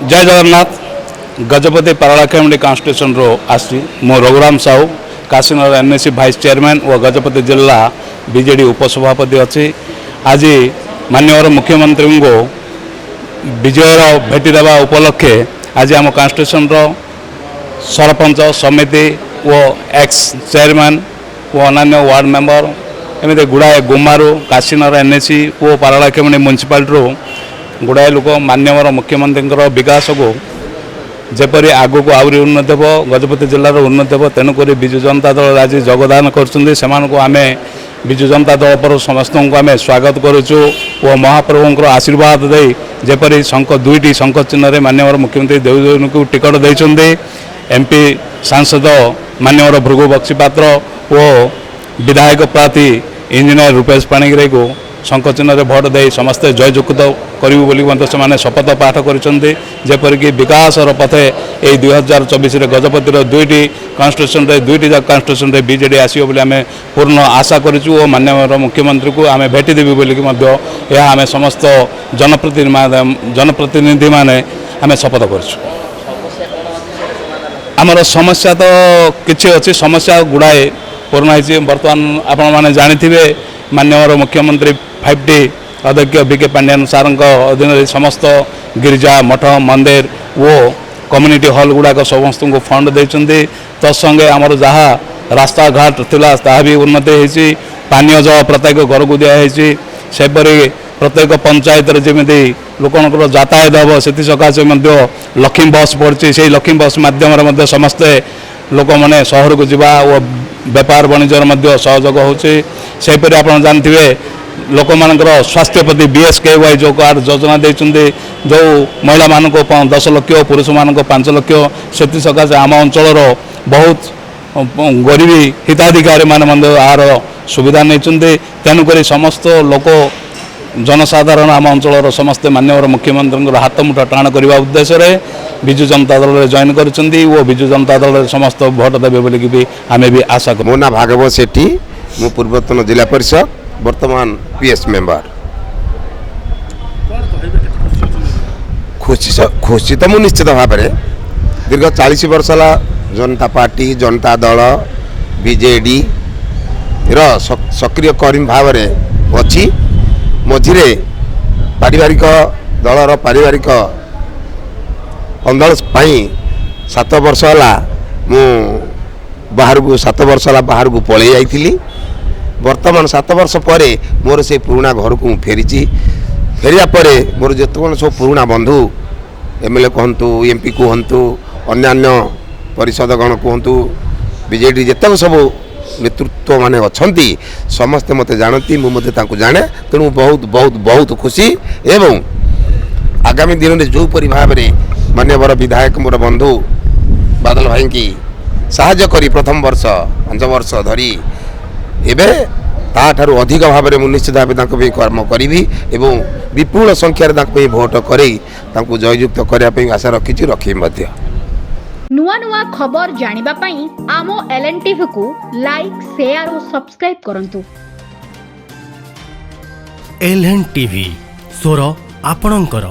ଜୟ ଜଗନ୍ନାଥ। ଗଜପତି ପାରଳାଖେମୁଣ୍ଡି କନଷ୍ଟିଟ୍ୟୁସନରୁ ଆସିଛି। ମୁଁ Raghuram Sahu, Kashinagar NAC vice chairman ଓ ଗଜପତି ଜିଲ୍ଲା ବିଜେଡ଼ି ଉପସଭାପତି ଅଛି। ଆଜି ମାନ୍ୟବର ମୁଖ୍ୟମନ୍ତ୍ରୀଙ୍କୁ ବିଜୟର ଭେଟି ଦେବା ଉପଲକ୍ଷେ ଆଜି ଆମ କନଷ୍ଟିଟ୍ୟୁସନର ସରପଞ୍ଚ, ସମିତି ଓ ଏକ୍ସ ଚେୟାରମ୍ୟାନ୍ ଓ ଅନ୍ୟାନ୍ୟ ୱାର୍ଡ଼ ମେମ୍ବର, ଏମିତି ଗୁଡ଼ାଏ ଗୁମାରୁ, କାଶୀନଗର ଏନ୍ଏସି ଓ ପାରଳାଖେମୁଣ୍ଡି ମ୍ୟୁନିସିପାଲିଟିରୁ ଗୁଡ଼ାଏ ଲୋକ ମାନ୍ୟବର ମୁଖ୍ୟମନ୍ତ୍ରୀଙ୍କର ବିକାଶକୁ ଯେପରି ଆଗକୁ ଆହୁରି ଉନ୍ନତି ହେବ, ଗଜପତି ଜିଲ୍ଲାର ଉନ୍ନତି ହେବ, ତେଣୁକରି ବିଜୁ ଜନତା ଦଳ ଆଜି ଯୋଗଦାନ କରୁଛନ୍ତି। ସେମାନଙ୍କୁ ଆମେ ବିଜୁ ଜନତା ଦଳ ପରରୁ ସମସ୍ତଙ୍କୁ ଆମେ ସ୍ୱାଗତ କରୁଛୁ ଓ ମହାପ୍ରଭୁଙ୍କର ଆଶୀର୍ବାଦ ଦେଇ ଯେପରି ଶଙ୍ଖ, ଦୁଇଟି ଶଙ୍ଖ ଚିହ୍ନରେ ମାନ୍ୟବର ମୁଖ୍ୟମନ୍ତ୍ରୀ ଦେଉଙ୍କୁ ଟିକଟ ଦେଇଛନ୍ତି, ଏମ୍ପି ସାଂସଦ ମାନ୍ୟବର ଭୃଗୁ ବକ୍ସିପାତ୍ର ଓ ବିଧାୟକ ପ୍ରାର୍ଥୀ ଇଞ୍ଜିନିୟର ରୂପେଶ ପାଣିଗ୍ରାହୀକୁ ଶଙ୍ଖ ଚିହ୍ନରେ ଭୋଟ ଦେଇ ସମସ୍ତେ ଜୟଯୁକ୍ତ କରିବୁ ବୋଲି ମଧ୍ୟ ସେମାନେ ଶପଥ ପାଠ କରିଛନ୍ତି। ଯେପରିକି ବିକାଶର ପଥେ ଏଇ 2024ରେ ଗଜପତିର ଦୁଇଟି କନଷ୍ଟିଟ୍ୟୁସନରେ, ଦୁଇଟି ଯାକ କନଷ୍ଟିଟ୍ୟୁସନରେ ବିଜେଡ଼ି ଆସିବ ବୋଲି ଆମେ ପୂର୍ଣ୍ଣ ଆଶା କରିଛୁ ଓ ମାନ୍ୟବର ମୁଖ୍ୟମନ୍ତ୍ରୀଙ୍କୁ ଆମେ ଭେଟି ଦେବୁ ବୋଲିକି ମଧ୍ୟ ଏହା ଆମେ ସମସ୍ତ ଜନପ୍ରତିନିଧିମାନେ ଆମେ ଶପଥ କରିଛୁ। ଆମର ସମସ୍ୟା ତ କିଛି ଅଛି, ସମସ୍ୟା ଗୁଡ଼ାଏ ପୂର୍ଣ୍ଣ ହେଇଛି। ବର୍ତ୍ତମାନ ଆପଣମାନେ ଜାଣିଥିବେ, ମାନ୍ୟବର ମୁଖ୍ୟମନ୍ତ୍ରୀ 5ଟି ଅଧ୍ୟକ୍ଷ ଭି କେ ପାଣ୍ଡିଆନ ସାର୍ଙ୍କ ଅଧୀନରେ ସମସ୍ତ ଗିର୍ଜା, ମଠ, ମନ୍ଦିର ଓ କମ୍ୟୁନିଟି ହଲ୍ ଗୁଡ଼ାକ ସମସ୍ତଙ୍କୁ ଫଣ୍ଡ ଦେଇଛନ୍ତି। ତତ୍ସଙ୍ଗେ ଆମର ଯାହା ରାସ୍ତାଘାଟ ଥିଲା, ତାହା ବି ଉନ୍ନତି ହେଇଛି। ପାନୀୟ ଜଳ ପ୍ରତ୍ୟେକ ଘରକୁ ଦିଆହେଇଛି। ସେପରି ପ୍ରତ୍ୟେକ ପଞ୍ଚାୟତରେ ଯେମିତି ଲୋକଙ୍କର ଯାତାୟାତ ହେବ, ସେଥିସକାଶେ ମଧ୍ୟ ଲକ୍ଷ୍ମୀ ବସ୍ ପଡ଼ିଛି। ସେଇ ଲକ୍ଷ୍ମୀ ବସ୍ ମାଧ୍ୟମରେ ମଧ୍ୟ ସମସ୍ତେ ଲୋକମାନେ ସହରକୁ ଯିବା ଓ ବେପାର ବାଣିଜ୍ୟର ମଧ୍ୟ ସହଯୋଗ ହେଉଛି। ସେହିପରି ଆପଣ ଜାଣିଥିବେ, ଲୋକମାନଙ୍କର ସ୍ୱାସ୍ଥ୍ୟ ପ୍ରତି ବିଏସ୍କେୱାଇ ଯେଉଁ କାର୍ଡ଼ ଯୋଜନା ଦେଇଛନ୍ତି, ଯେଉଁ ମହିଳାମାନଙ୍କୁ 10 ଲକ୍ଷ, ପୁରୁଷମାନଙ୍କୁ 5 ଲକ୍ଷ, ସେଥିସକାଶେ ଆମ ଅଞ୍ଚଳର ବହୁତ ଗରିବୀ ହିତାଧିକାରୀମାନେ ମଧ୍ୟ ଏହାର ସୁବିଧା ନେଇଛନ୍ତି। ତେଣୁକରି ସମସ୍ତ ଲୋକ, ଜନସାଧାରଣ ଆମ ଅଞ୍ଚଳର ସମସ୍ତେ ମାନ୍ୟବର ମୁଖ୍ୟମନ୍ତ୍ରୀଙ୍କର ହାତ ମୁଠା ଟାଣ କରିବା ଉଦ୍ଦେଶ୍ୟରେ ବିଜୁ ଜନତା ଦଳରେ ଜଏନ୍ କରିଛନ୍ତି ଓ ବିଜୁ ଜନତା ଦଳରେ ସମସ୍ତ ଭୋଟ ଦେବେ ବୋଲିକି ବି ଆମେ ବି ଆଶା କରୁ। ମୋ ନାଁ ଭାଗବତ ସେଠୀ। ମୁଁ ପୂର୍ବତନ ଜିଲ୍ଲା ପରିଷଦ, ବର୍ତ୍ତମାନ ପିଏସ୍ ମେମ୍ବର। କ'ଣ କହିବେ, କେତେ ଖୁସି ଅଛନ୍ତି? ଖୁସି ତ ମୁଁ ନିଶ୍ଚିତ ଭାବରେ। ଦୀର୍ଘ 40 ବର୍ଷ ହେଲା ଜନତା ପାର୍ଟି, ଜନତା ଦଳ, ବିଜେଡ଼ି ର ସକ୍ରିୟ କର୍ମୀ ଭାବରେ ଅଛି। ମଝିରେ ପାରିବାରିକ ଦଳର ପାରିବାରିକ କନ୍ଦଳ ପାଇଁ 7 ବର୍ଷ ହେଲା ମୁଁ ବାହାରକୁ, 7 ବର୍ଷ ହେଲା ବାହାରକୁ ପଳେଇ ଯାଇଥିଲି। ବର୍ତ୍ତମାନ 7 ବର୍ଷ ପରେ ମୋର ସେ ପୁରୁଣା ଘରକୁ ମୁଁ ଫେରିଛି। ଫେରିବା ପରେ ମୋର ଯେତେବେଳେ ସବୁ ପୁରୁଣା ବନ୍ଧୁ, ଏମଏଲଏ କୁହନ୍ତୁ, ଏମପି କୁହନ୍ତୁ, ଅନ୍ୟାନ୍ୟ ପରିଷଦଗଣ କୁହନ୍ତୁ, ବିଜେଡ଼ି ଯେତେକ ସବୁ ନେତୃତ୍ୱ ମାନେ ଅଛନ୍ତି, ସମସ୍ତେ ମୋତେ ଜାଣନ୍ତି, ମୁଁ ମଧ୍ୟ ତାଙ୍କୁ ଜାଣେ। ତେଣୁ ବହୁତ ବହୁତ ବହୁତ ଖୁସି ଏବଂ ଆଗାମୀ ଦିନରେ ଯେଉଁପରି ଭାବରେ ମାନ୍ୟବର ବିଧାୟକ ମୋର ବନ୍ଧୁ ବାଦଲ ଭାଇଙ୍କି ସାହାଯ୍ୟ କରି ପ୍ରଥମ ବର୍ଷ 5 ବର୍ଷ ଧରି, ଏବେ ତାଠାରୁ ଅଧିକ ଭାବରେ ମୁଁ ନିଶ୍ଚିତ ଭାବେ ତାଙ୍କ ପାଇଁ କର୍ମ କରିବି ଏବଂ ବିପୁଳ ସଂଖ୍ୟାରେ ତାଙ୍କ ପାଇଁ ଭୋଟ କରେଇ ତାଙ୍କୁ ଜୟଯୁକ୍ତ କରିବା ପାଇଁ ଆଶା ରଖିଛି, ରଖିବି ମଧ୍ୟ। ନୂଆ ନୂଆ ଖବର ଜାଣିବା ପାଇଁ ଆମ ଏଲ୍ଏନ୍ ଟିଭିକୁ ଲାଇକ୍, ସେୟାର ଓ ସବସ୍କ୍ରାଇବ୍ କରନ୍ତୁ। ଏଲ୍ଏନ୍ ଟିଭି, ସ୍ୱର ଆପଣଙ୍କର।